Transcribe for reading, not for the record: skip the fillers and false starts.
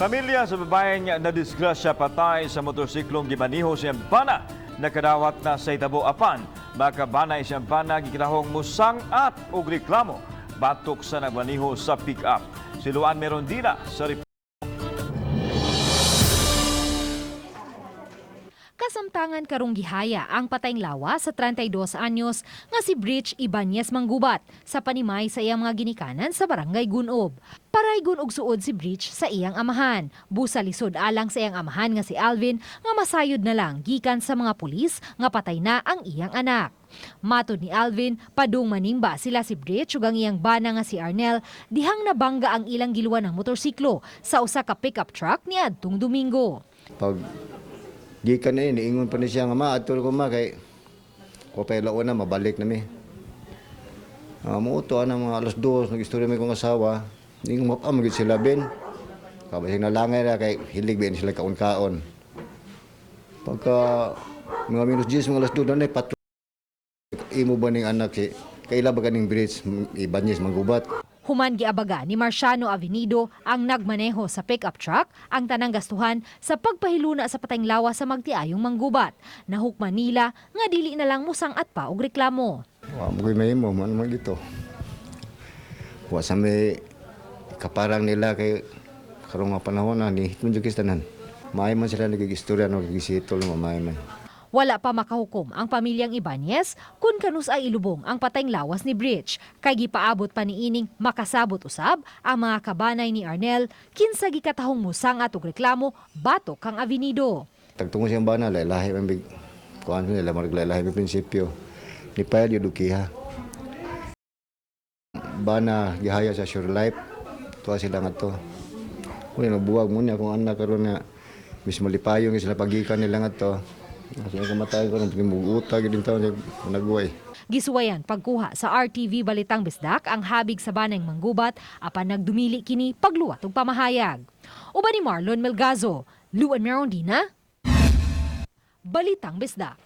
Pamilya sa babaeng nadisgrasya patay sa motorsiklong gimaniho siyang bana nakadawat na sa itabo, apan makabanay siyang bana gikatahong musang-at og reklamo batok sa nagmaniho sa pick-up. Si Luan Merondina sa report. Kasamtangan karong gihaya ang patayng lawa sa 32 anyos nga si Bridge Ibanez Manggubat sa panimay sa iyang mga ginikanan sa Barangay Gunob. Paraygon og suod si Bridge sa iyang amahan. Busa lisod alang sa iyang amahan nga si Alvin nga masayod na lang gikan sa mga pulis nga patay na ang iyang anak. Matod ni Alvin, padung manimba sila si Bridge ug ang iyang bana nga si Arnel dihang nabangga ang ilang giluwan ng motorsiklo sa usa ka pickup truck niadtong Domingo. Pag gikan na yun, niingon pa ni siya nga ma, adto ko ma kay ko pa na mabalik na mi. Mo to ana mga alas 2 nag-istorya mi kong asawa. Ningon mapa magid sila ben. Kabay nalangay ra kay hilig ben sila kaon-kaon. Pagka mga minus 10 mga alas 2 na patro imo ba ning anak si kaila ba kaning bridge Ibanez Manggubat. Human giabaga ni Marciano Avenido ang nagmaneho sa pickup truck ang tanang gastuhan sa pagpahiluna sa patayng lawa sa magtiayong manggubat. Nahukman nila nga dili na lang musang-at pa og reklamo. Wa mo ko'y mahimo man man dito. Wa sa may kaparang nila kay karong nga panahon na ni hitmon jud tanan. Maay man sila nagigistorya no gigisitol mo maay man. Wala pa makahukom ang pamilyang Ibanez kung kanus ay ilubong ang patayng lawas ni Bridge. Kay gipaabot pa niining makasabot usab ang mga kabanay ni Arnel kinsa gikatahong musang-at og reklamo batok kang Avenido. Tagtungo siyang bana lahi lahi man big kuan nila marag lahi may prinsipyo. Ni payal yun kiha. Bana gihaya sa Sure Life. Tuwa sila nga to. Uy, nabuwag mo niya kung anak karon nga mismo lipayong sila pagikan nila nga to. Kasi ang kamatay ko nang muguta gid taon sa nagway. Gisuwayan pagkuha sa RTV Balitang Bisdak ang habig sa banang manggubat apan nagdumili kini pagluwat og pamahayag. Uban ni Marlon Melgazo, Luan Merondina, Balitang Bisdak.